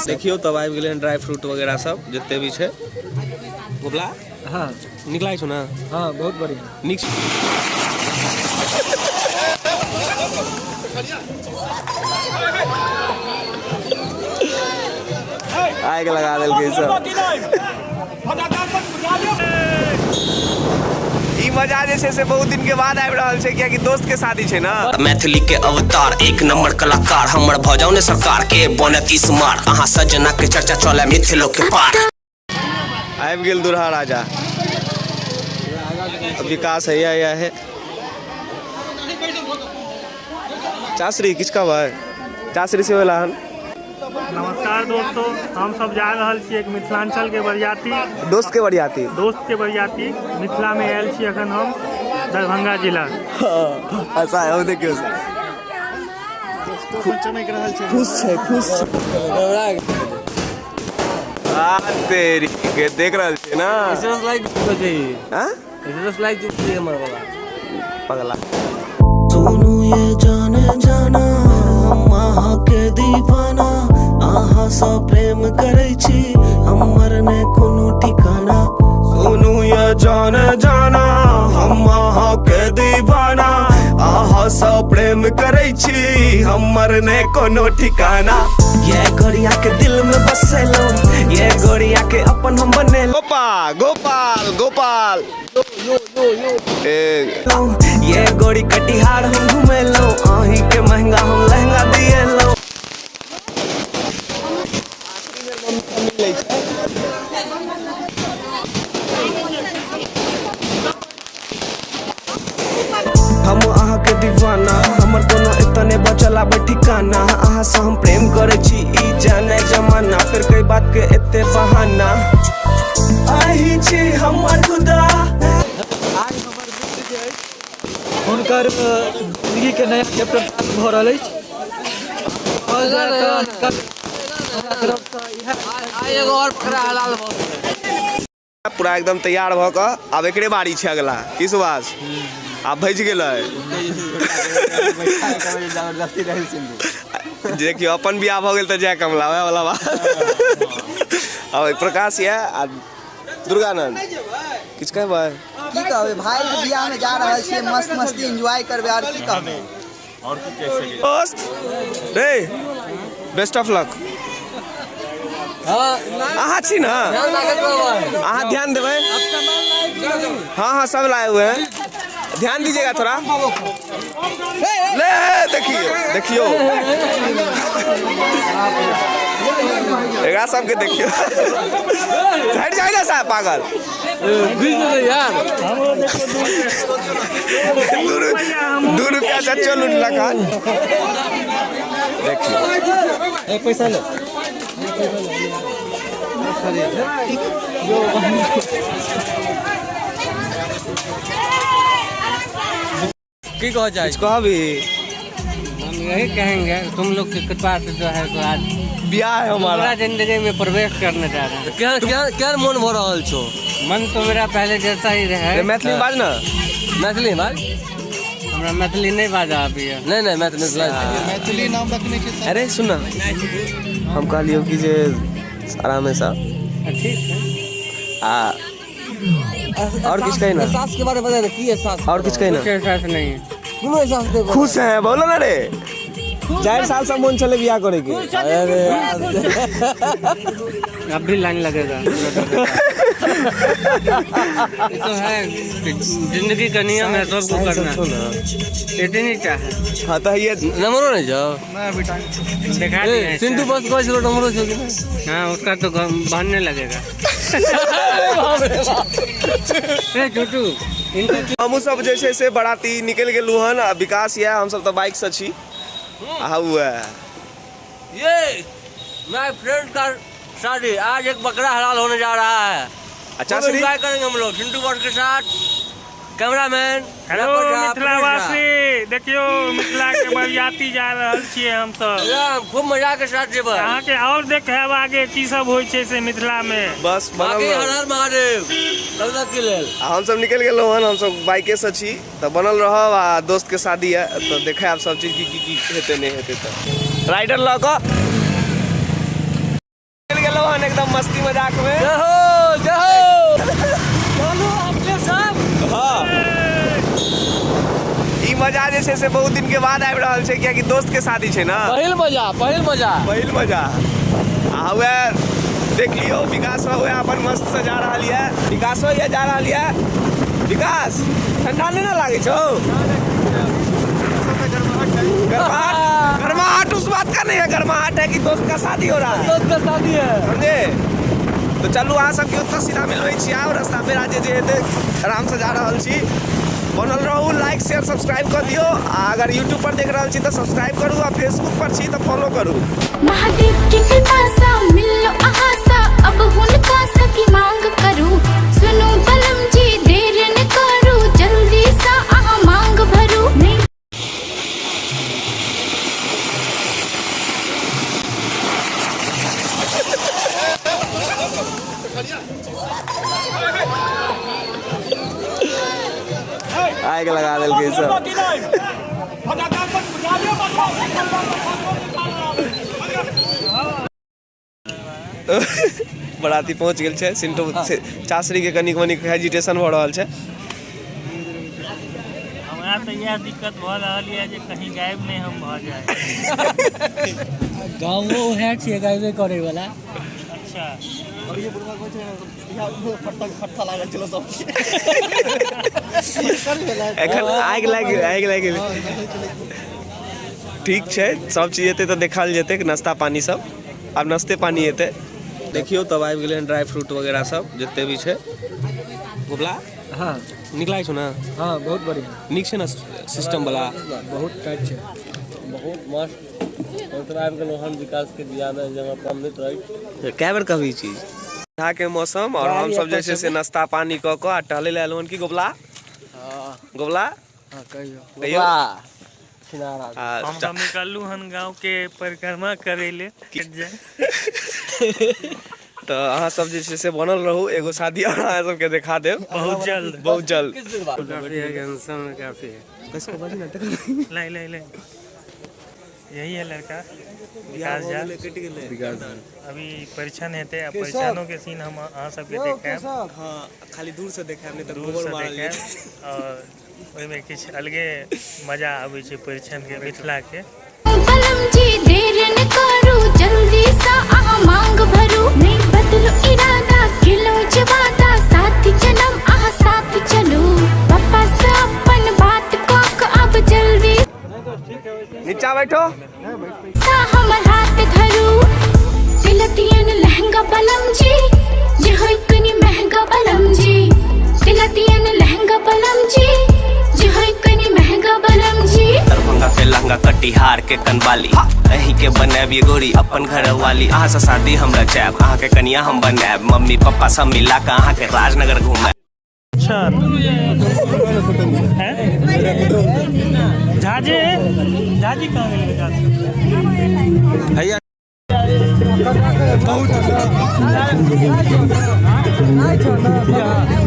देखियौ तब आबि गेलै ड्राई फ्रूट वगैरह सब जते भी छै। गोबला हाँ, नीक लागै छौ ने? हाँ, बहुत बढ़िया। नीक। आगि लगा देलकै सब। ई मजा जे छै से बहुत दिन के बाद आबि रहल छै, कियाकि दोस्त के शादी छै ना। मैथिली के अवतार, एक नंबर कलाकार हमर भऽ जाउ ने सरकार के बनत ई स्मार। अहाँ सजना के चर्चा चले मिथिलो के पार। आबि गेल दुल्हा राजा। विकास है या है चासरी किछु कहबै? चासरी से होला हन। नमस्कार दोस्तों, हम सब जा रहल छी एक मिथिलांचल के बरियाती, दोस्त के बरियाती, दोस्त के बरियाती। मिथिला में आयल छी अखन हम, दरभंगा जिला। अच्छा है, देखियौ खुश छै, खुश छै। आ तेरी के देख रहल छियै ना? हाँ? पगला। सोनू ये जाने जाना, हम अहाँ के दीवाना, अहाँ सँ प्रेम करै छी, हमर ने कोनो ठिकाना। सोनू ये जाने जाना, हम अहाँ के दीवाना, अहाँ सँ प्रेम करै छी, हमर ने कोनो ठिकाना। ये गोरिया के दिल में बसेलो, ये गोरिया के अपन हम बनेलो। गोपाल गोपाल गोपाल ए ये गोरी कटिहार हम घुमेलो, अहीं के महंगा हम लहंगा दिएलो। हम अहाँ के दीवाना, हमर कोनो एतने बचल आबै ठिकाना, अहाँ से हम प्रेम करै छी ई जाने जमाना, फिर कई बात के एते बहाना। अहीं छी हमर खुदा। आइ हमर मित्र जे अछि हुनकर जिंदगी के नया चैप्टर चालू भऽ रहल अछि। कहल जाय तऽ हुनकर हमरा तरफसँ इएह पूरा एकदम तैयार भऽ कऽ आब एकरे बारी छै अगला। की सुभाष, आब भजि गेलै? देखियौ अपन बियाह भऽ गेल तऽ जय कमला वएह वाला बात। आब प्रकाश यऽ आ दुर्गानंद, किछु कहबै? की कहबै, भाई के बियाह में जा रहल छियै, मस्त मस्ती एंजॉय करबै, और की कहबै? दोस्त रे, बेस्ट ऑफ लक। अहाँ छी ना, अहाँ ध्यान देबै। हाँ हाँ, सब लाए हुए हैं, ध्यान दीजिएगा थोड़ा। ले देखिए देखियो एकरा सबके देखियो, हट जाए ना साहब पागल। 2 रुपया चच्चो लूटलक हन। देखियो पैसा ले। की कहो जाए? कुछ कहबी? हम यही कहेंगे, तुम लोग की कृपा से जो है तो आज बियाह है हमारा, पूरा जिंदगी में प्रवेश करने जा रहे हैं। क्या क्या क्या मन भर रहल छो? मन तो मेरा पहले जैसा ही रहे। रे, मैथिली में बाज ना। मैथिली बाज? हमरा मैथिली नहीं बाजा अभी है। नहीं नहीं, मैथिली मैथिली नाम रखने के साथ। अरे सुन ना, हम कहलियो कि जे आराम से। ठीक है। आ और किछु कही ना। एहसास के बारे में बता ना, की एहसास? और किछु कही ना। कुछ एहसास नहीं है। कोनो एहसास नहीं। खुश है बोलो ना रे, 4 साल से मन चले बियाह करे के। अरे यार। अब भी लाइन लगेगा। ये तो है जिंदगी का नियम है, सबको करना है। इतनी चाहे। हाँ तो ये नंबरो नहीं जाओ। दिखा दिए हैं। सिंधु बस कोई चलो नंबरो छो कि नहीं? हाँ, उसका तो बहनने लगेगा। ए छोटू, इनका हमहूँ सब जे छै से बराती निकलि गेलहुँ हन आ विकास यऽ, हमसब तऽ बाइक से छी। आ हुए ये my friend का शादी, आज एक बकरा हलाल होने जा रहा है। अच्छा खूब श्री एंजॉय करेंगे हम लोग चिंटू बॉस के साथ। कैमरामैन हेलो मिथिलावासी, देखियो मिथिला के बरियाती जा रहल छियै हमसब। खूब मजा के साथ जेबै। अहाँके और देखायब आगे की सब होइ छै से मिथिला में। बस बनल बाकी रहू। हर हर महादेव। तब के लेल। आ हमसब निकलि गेलहुँ हन, हमसब बाइकेसँ छी, तऽ बनल रहब। आ दोस्तके शादी यऽ तऽ देखायब सब चीज की की की हेतै नहि हेतै। तऽ राइडर लऽ कऽ निकलि गेलहुँ हन एकदम मस्ती मजाकमे। जय हो, जय हो। चलू अपने सब। हाँ, ई मजा जे छै से बहुत दिन के बाद आबि रहल छै, कियाकि दोस्त के शादी छै ने। पहिल मजा, पहिल मजा, पहिल मजा। आ वएह देख लियौ, विकास वएह अपन मस्त से जा रहल यऽ। विकासो यऽ जा रहल यऽ। विकास, ठंडा नहि ने लागै छौ? गर्माहट, गर्माहट उस बात का नहीं है, गर्माहट है कि दोस्त का शादी हो रहा है। दोस्त का शादी है, समझे? तो चलू, अहाँ सबके ओतऽ सीधा मिलबै छी। आउ रास्ता फेर जे जे हेतै, आरामसँ जा रहल छी। बनल रहू, लाइक शेयर सब्सक्राइब कऽ दियौ। आ अगर यूट्यूब पर देख रहल छी तऽ सब्सक्राइब करू, आ फेसबुक पर छी तऽ फॉलो करू। महादेव के कृपा सा मिललो अहाँ सा, अब हुनका सा की मांग करू। सुनू बलम जी, देर न करू, जल्दी सा अहाँ मांग भरू। नहीं आगि लगा देलकै सब। बराती पहुँच गेल छै। सिंटो चासरी के कनिक मनिक हेजिटेशन भऽ रहल छै। हमरा तऽ इएह दिक्कत भऽ रहल यऽ जे कहीं गायब नहि हम भऽ जाए। गाँवो उएह छियै, गायबे करे वाला। अच्छा। एखन आगि लागि गेल, आगि लागि गेल। ठीक छै, सब चीज एतै तऽ देखल जेतै। नाश्ता पानी सब, आब नाश्ते पानी एतै। देखियौ, तब आबि गेलै ड्राई फ्रूट वगैरह सब जते भी छै। गोबला। हाँ। नीक लागै छौ ने? हाँ, बहुत बढ़िया। नीक छै ने सिस्टम वाला? बहुत टाइट छै। बहुत मस्त। हम आबि गेलहुँ हन विकास के बियाहमे, जहाँ पंडित रही। कए बेर कहबी चीज? के मौसम और हम सब जे छै से नाश्ता पानी कऽ कऽ आ टहलै लए एलहुँ हन। की गोबला? गोबला। हाँ, कहियौ। कहियौ। आ हम सब निकललू हन गाँव के परिक्रमा करे ले जाय। तऽ अहाँ सब जे छै से बनल रहू, एगो शादी और अहाँ सबके देखा देब। बहुत जल्द, बहुत जल्द। काफी है, घनश्याम में काफी है। ले ले ले, यही है लड़का विकास झा। अभी परीक्षण हेतै आ परीक्षणों के सीन हम अहाँ सबके देखायब। हाँ, खाली दूर से देखायब, नहि तऽ दूर गोबर से मारल। देखायब और ओहिमे किछु अलगे मजा आबै छै परीक्षण के मिथिला के। बलम जी, देर न करू, जल्दी सा अहाँ मांग भरू। नहीं बदलू इरादा, किलो जे वादा, साथ जनम अहाँ साथ चलू। पापा से अपन बात कऽ कऽ अब जल्दी नीचा बैठो। सा हमर हाथ धरू। तिलतियन लहंगा बलम जी, जे होय कनी महंगा बलम जी। तिलतियन लहंगा बलम जी, जे होय कनी महंगा बलम जी। दरभंगा के लहंगा, कटिहार के कनबाली, अहीं के बनायब ये गोरी अपन घर वाली। अहाँ से शादी हमरा चाहब, अहाँ के कनिया हम बनायब, मम्मी पापा सब मिला के अहाँ के राजनगर घुमायब। हैं? झाजी, झाजी कहाँ गेलै झाजी? हैया बहुत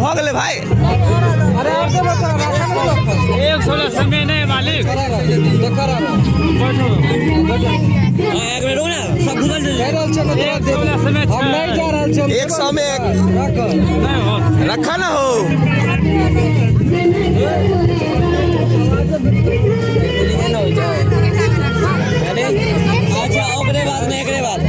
भऽ गेलै भाई। एक सोलह समय नहीं मालिक। एक सोलह समय। हम नहीं जा रहल छी। 100 में एक रखा ना हो। अच्छा, ओकरे बाद में, एकरे बाद।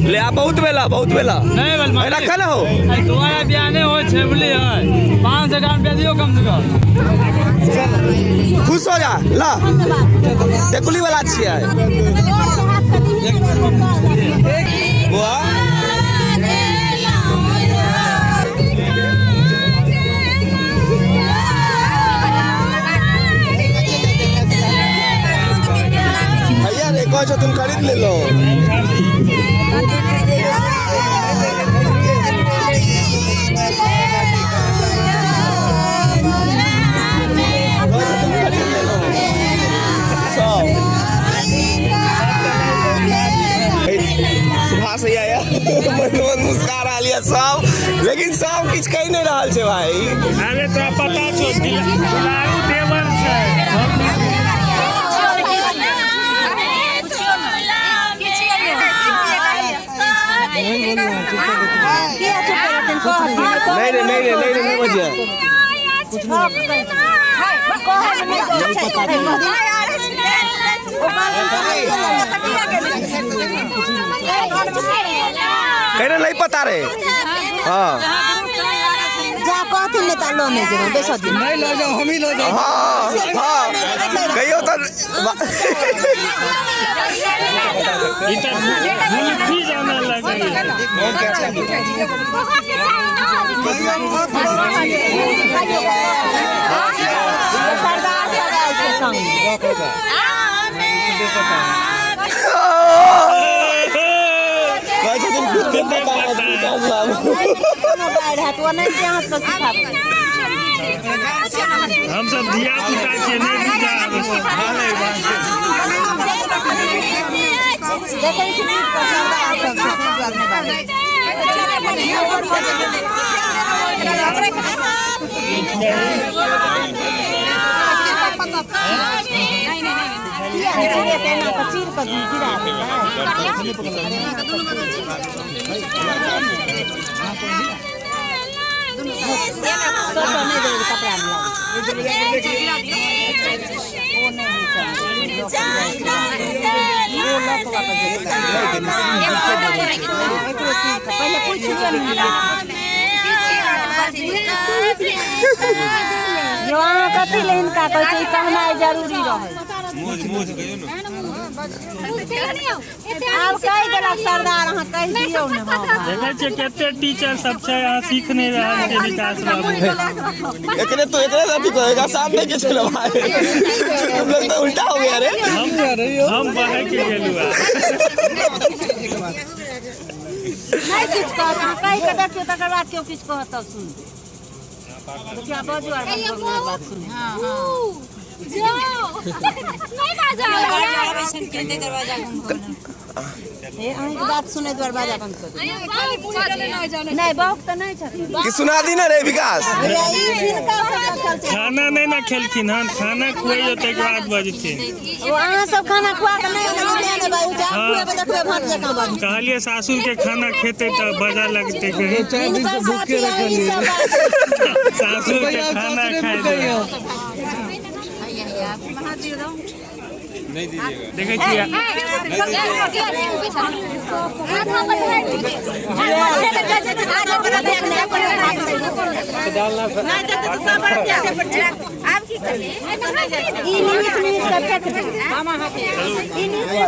ले आ, बहुत बेला, बहुत बेला। नहीं बल। ए, रखा ना हो। तुम्हारा बियाह नहीं हो छे बुझलियै, 5,000 रुपया दियौ कम से कम। खुश हो जा। ला, टेकुली वाला छियै बुआ। भैया रे, कहै छथुन खरीद लेलो। कहै छथुन खरीद लेलो सब। सुभाष भैया। रे तोरा पता छौ दुलारू देवर छै। नहीं रे नहीं रे नहीं रे नहीं बजिया। कह नहीं पता रे। हाँ जा कहथिन ने त ल नै जेबै बेसऽ दियौ। नहीं ल जाओ, हम ही ल जाओ। हाँ हाँ कहियो तो ई तऽ गुलफी जाना लगै। सरदार सब आयल छै संग। कहै छथिन कुछ दिन पता कोनो बाढ़ि हैत ओ नहि अहाँ सबके सिखाबै। हम सब धिया पुता छियै, नहि बुझा। देखै छी सरदार सब छै, ताहि दुआरे नहि बाजै छै। किया नहि चिड़ेतै, एना कऽ चीर कऽ गिरा देतै। सबटा नहि देबै कपड़ामे लागै। ओ नहि होइ छै। ओ लऽ कऽ वापस जेतै। एकरो चीर कऽ पहिले पूछि लियौ ने हिनका। यौ अहाँ कथी लए हिनका कहै छियै, ई कहनाइ जरूरी रहै। आब कहि देलक सरदार, अहाँ कहि दियौ ने। हँ देखै छियै कते टीचर सब छै, अहाँ सीख नहि रहल छियै विकास बाबू। एकरे तो एकरे अथी कहेगा सामने के चलो भाई, तुम लोग तो उल्टा हो गया रे। हम बहक गेलहुँ। नहि किछु कहत, अहाँ कहि कऽ देखियौ, तकर बाद केओ किछु कहत तब सुनबै। देखियौ बाजू आर बात सुनै। हे अहाँके बात सुनै दुआरे बाजा बंद कऽ दियौ। नहि बौक तऽ नहि छथिन। कि सुना दी ना रे विकास। ई हिनका सब रखल छै। खाना नहि ने खेलखिन हन, खाना खुअइयौ ताहिके बाद बजथिन। ओ अहाँ सब खाना खुआ कऽ नहि एलियै तें नहि बाजू, जा खुएबै देखबै भात जकाँ बाजू। कहलियै सासुर के खाना खेतै तऽ बजऽ लगतै। कहीं 4 दिन से भूखे रखल। सासुर के खाना खाइ देबै। देखै छियै ई निमित निमित कऽ फेक दे। ई निमित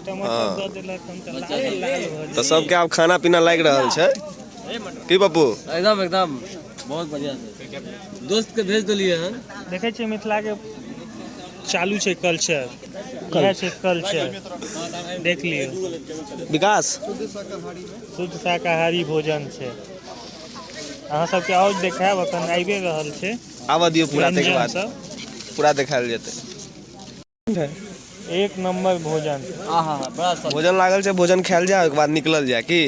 टमाटर दऽ देलक हम तऽ लाल लाल भऽ तऽ सबके आब खाना पीना लागि रहल छै की पप्पू? एकदम एकदम बहुत बढ़िया से दोस्त के भेज देलियै हन। देखै छियै मिथिला के चालू छै कल्चर, इएह छै कल्चर, देख लियौ। विकास शुद्ध शाकाहारी भोजन छै। अहाँ सबके आओर देखायब, एखन आबिए रहल छै। आबऽ दियौ पूरा, ताहिके व्यंजन बाद सब पूरा देखायल जेतै। एक नंबर भोजन। आहा बड़ा स्वादिष्ट भोजन लागल छै, भोजन खायल जाय, ओहिके बाद निकलल जाय की।